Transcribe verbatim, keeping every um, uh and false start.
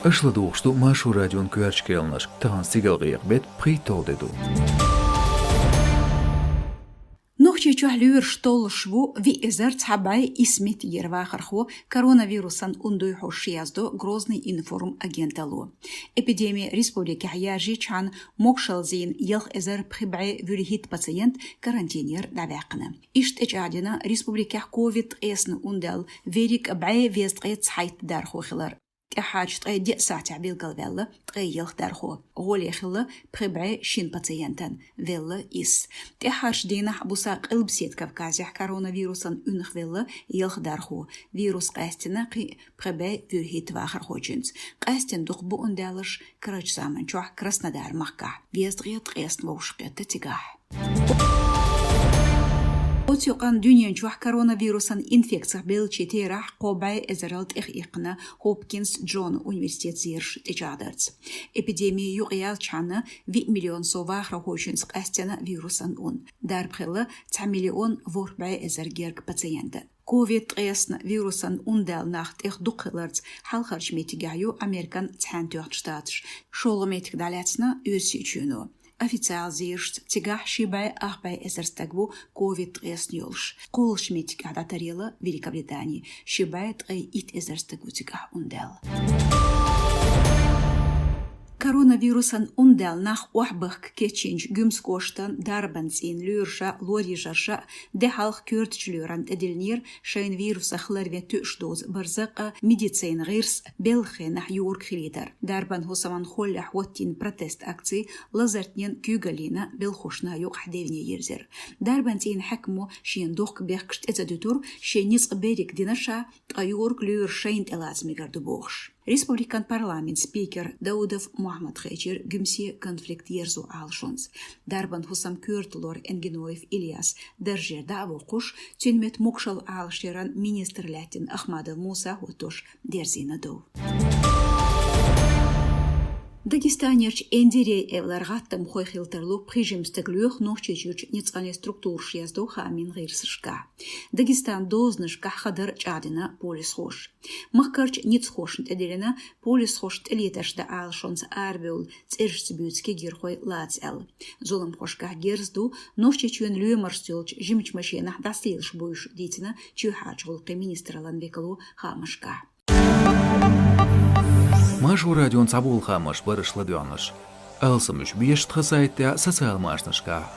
Аша ладугӀуш ду Маршо радион коьртачу кхаьънашка, тахана стигалкъекъа бетт пхийтталгӀа де ду. Нохчийчохь лоьраш толлуш ву виъ эзар цхьа бӀе исс меттигера вахархо, коронавирусан ун дуй хьожуш, яздо Грозный информ агенталло. Эпидеми республикехь яржийчхьана могушалла зийна ялх эзар пхи бӀе вуьрхӀитта пациент карантинера дӀаваьккхина. Иштта тӀечӀагӀдина республикехь ковид ткъесна ун даьлла верриг а бӀе везткъе цхьайтта дархо хилар. ТӀаьххьарчу ткъе деа сахьтехь билгалваьлла ткъе ялх дархо, гӀоле хилла пхи бӀе шина пациентан, велла исс. ТӀаьххьарчу дийнахь буса Къилбаседа Кавказехь коронавирусан унах велла ялх дархо, вирус къаьстина кхин а пхи бӀе вуьрхӀитта вахархочуьнца. Къаьстина дукха бу ун даьлларш карарчу заманчохь Краснодар-махкахь, везткъе ткъесна вовшахкхетта цигахь. Оцу юкъанна дуьнен чохь коронавирусан инфекцих беллачийн терахь кхо бӀе эзарал тӀех иккхина Хопкинс Джона университет зераш тӀечӀагӀдарца. Эпидеми юкъаяьлчхьана виъ миллион сов вахархочуьнца къаьстина вирусан ун. Дарба хилла цхьа миллион ворхӀ бӀе эзар герга пациентан. Ковид ткъесна вирусан ун даьлла нах тӀех дукха хиларца хьалхарчу меттигехь ю Американ Цхьаьнатоьхначу Штаташ, шолгӀа меттиг дӀалаьцна Оьрсийчоьно. Официалан зерашца, цигахь ши бӀе ах бӀе эзар стаг ву ковид ткъесна йолуш. КхоалгӀачу меттигехь дӀатаръелла Великобритани, ши бӀе ткъе итт эзар стаг ву цигахь ун даьлла. Коронавирусан ун даьлла нах охьабахка кечйинчу Гуьмсан кӀоштан дарбан цӀийнан лоьраша, лоръяжарша де хьалха коьртачу лоьран тӀедиллинера шайна вирусах ларвен тоьаш доцу барзакъ а, медицинан гӀирс а белхан хенахь юург хилийтар. Дарбан хӀусаман холлехь хӀоттийна протест акци лазартнин куьйгаллина белхошна юкъахь девне йирзира. Дарбан цӀийнан хьаькамо шена дохка бехкаш тӀе ца дуьтура, шен ницкъ берриг дина ша, ткъа юург лоьраш шайна тӀелаца мегар ду бохуш. Республикан парламентан спикер Даудов Мухьаммад хечира Гуьмсе конфликт ерзо Ӏалашонца. Дарбан хӀусаман коьрта лор Энгеноев Ильяс даржера дӀа а воккхуш, цуьнан метта могушалла Ӏалашъяран министр лаьттина Ахмадов Муса хӀоттош дерзийна дов. Дагестанерчу Эндирей-Эвлара гӀаттамхой хила тарло пхи жима стаг лоьху Нохчийчуьрчу ницкъаллин структураша, яздо хаамийн гӀирсашкахь. Дагестанан дозанашкахь хадара чӀагӀдина полисхоша. Махкарчу ницкъахошна тӀедиллина полисхоша тӀелетарш дан Ӏалашонца арабевлла цӀерашца буьйцу кегийрхой лаца аьлла. Зуламхошкахь герз ду Нохчийчоьнан лоьмаршца йолчу жимачу машенахь дӀасалелаш буйш, дийцина чоьхьарчу гӀуллакхийн министраллан векало хаамашкахь. Маршо радион цхьаболу хаамаш бара аша ладоьгӀнарш. Алсамаш беша тхан сайтехь, социал машанашкахь.